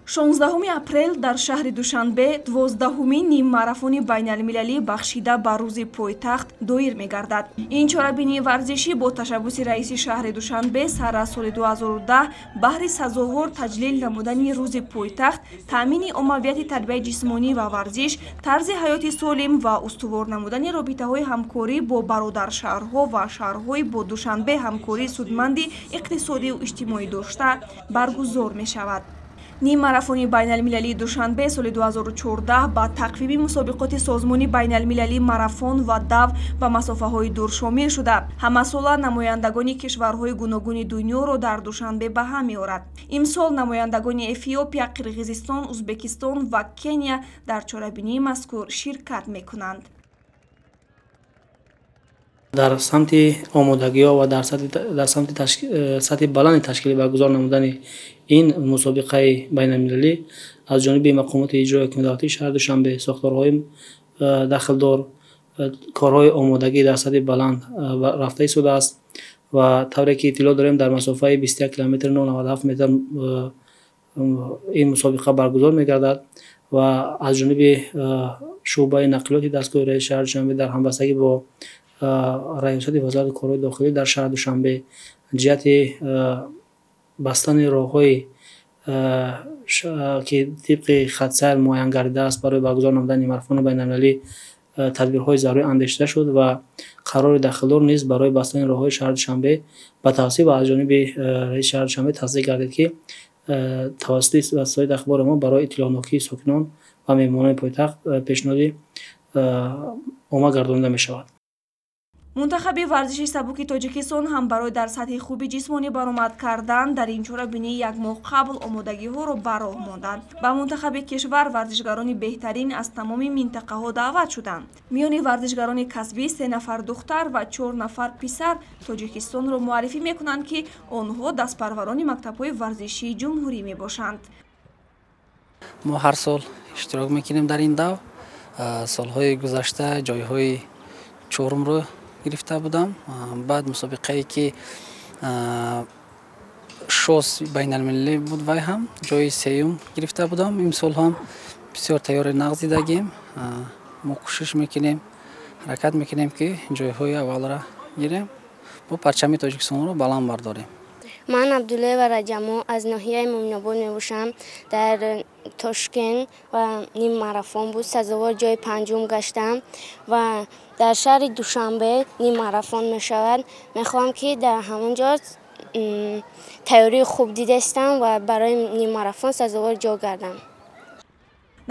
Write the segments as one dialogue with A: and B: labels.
A: 16 апрел дар шаҳри Душанбе 12-умин ниммарафони байналмилалӣ, бахшида ба Рӯзи пойтахт, доир мегардад. Ин чорабинии варзишӣ бо ташаббуси раиси шаҳри Душанбе сар аз соли 2010 баҳри сазовор таҷлил намудани Рӯзи пойтахт, таъмини оммавияти тарбияи ҷисмонӣ ва варзиш, тарзи ҳаёти солим ва устувор намудани робитаҳои ҳамкорӣ бо бародаршаҳрҳо ва шаҳрҳои бо Душанбе ҳамкории судманди иқтисодию иҷтимоӣ дошта баргузор мешавад. Ниммарафони байналмилалии Душанбе соли 2014 ба тақвими мусобиқоти Созмони байналмилалии марафон ва дав ба масофаҳои дур шомил шуда, ҳамасола намояндагони кишварҳои гуногуни дунёро дар Душанбе ба ҳам меорад. Имсол намояндагони Эфиопия, Қирғизистон, Узбекистон ва Кения дар чорабинии мазкур ширкат мекунанд.
B: Дар самти омодагиҳо ва дар самти сатҳи баланди ташкили баргузор намудани ин мусобиқаи байналмилалӣ аз ҷониби мақомоти иҷрои ҳокимияти давлатии шаҳри Душанбе, сохторҳои дахлдор корҳои омодагӣ дар сатҳи баланд рафта истодааст ва тавре ки иттилоъ дорем, дар масофаи 21 километр 0,97 метр ин мусобиқа баргузор мегардад ва аз ҷониби шӯъбаи нақлиёти дастгоҳи раиси шаҳри Душанбе дар ҳамбастагӣ бо раёсати Вазорати корҳои дохилӣ дар шаҳри Душанбе ҷиҳати бастани роҳҳое, ки тибқи хатсайр муайян гардидааст, барои баргузор намудани марафони байналмилалӣ тадбирҳои зарурӣ андешида шуд ва қарори дахлдор низ барои бастани роҳҳои шаҳри Душанбе ба тавсиф ва аз ҷониби раиси шаҳри Душанбе тасдиқ гардид, ки тавассути васоити ахбори мо барои иттилоънокии сокинон ва меҳмонони пойтахт пешниҳоди омма гардонида мешавад.
A: Мунтахаби варзиши сабуки Тоҷикистон ҳам барои дар сатҳи хуби ҷисмонӣ баромад кардан дар ин чорабинӣ як моҳ қабл омодагиҳоро ба роҳ монданд. Ба мунтахаби кишвар варзишгарони беҳтарин аз тамоми минтақаҳо даъват шуданд. Миёни варзишгарони касбӣ се нафар духтар ва чор нафар писар Тоҷикистонро муаррифӣ мекунанд, ки онҳо дастпарварони мактабҳои варзишии ҷумҳурӣ мебошанд.
C: Мо ҳар сол иштирок мекунем дар ин дав. Солҳои гузашта ҷойҳои чорумро гирифта будам. Баъд мусобиқае, ки шос байналмилалӣ буд, вай ҳам ҷои сеюм гирифта будам. Имсол ҳам бисёр тайёри нағз дидагем. Мо кӯшиш мекунем, ҳаракат мекунем, ки ҷойҳои аввалро гирем, бо парчами Тоҷикистонро баланд бардорем.
D: Ман Абдуллоева Раҷамо, аз ноҳияи Муминобод мебошам. Дар Тошкент ва ниммарафон буд, сазовор ҷои панҷум гаштам ва дар шаҳри Душанбе ниммарафон мешавад. Мехоҳам, ки дар ҳамон ҷо тайёрии хуб дидастам ва барои ниммарафон сазовор ҷо гардам.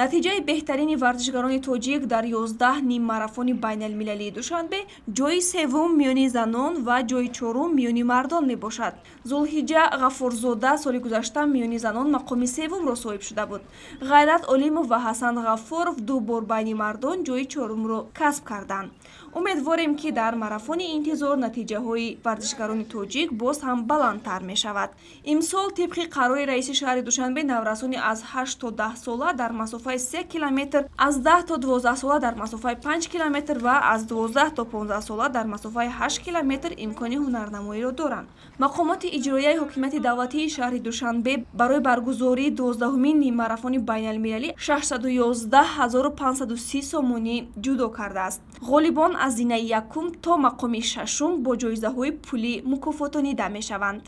A: Натиҷаи беҳтарини варзишгарони тоҷик дар 11 ниммарафони байналмилалии Душанбе ҷои севум миёни занон ва ҷои чорум миёни мардон мебошад. Зулҳиҷа Ғаффорзода соли гузашта миёни занон мақоми севумро соҳиб шуда буд. Ғайрат Олимов ва Ҳасан Ғаффоров ду бор байни мардон ҷои чорумро касб карданд. Умедворем, ки дар марафони интизор натиҷаҳои варзишгарони тоҷик боз ҳам баландтар мешавад. Имсол тибқи қарори раиси шаҳри Душанбе наврасони аз 8 то 10 сола дар масофаи 3 километр, аз 10 то 12 сола дар масофаи 5 километр ва аз 12 то 15 сола дар масофаи 8 километр имкони ҳунарнамоиро доранд. Мақомоти иҷроияи ҳокимияти давлатии шаҳри Душанбе барои баргузории 12-умин ниммарафони байналмилалӣ 611 530 сомонӣ ҷудо кардааст. Ғолибон аз зинаи якум то мақоми шашум бо ҷоизаҳои пулӣ мукофотонида мешаванд.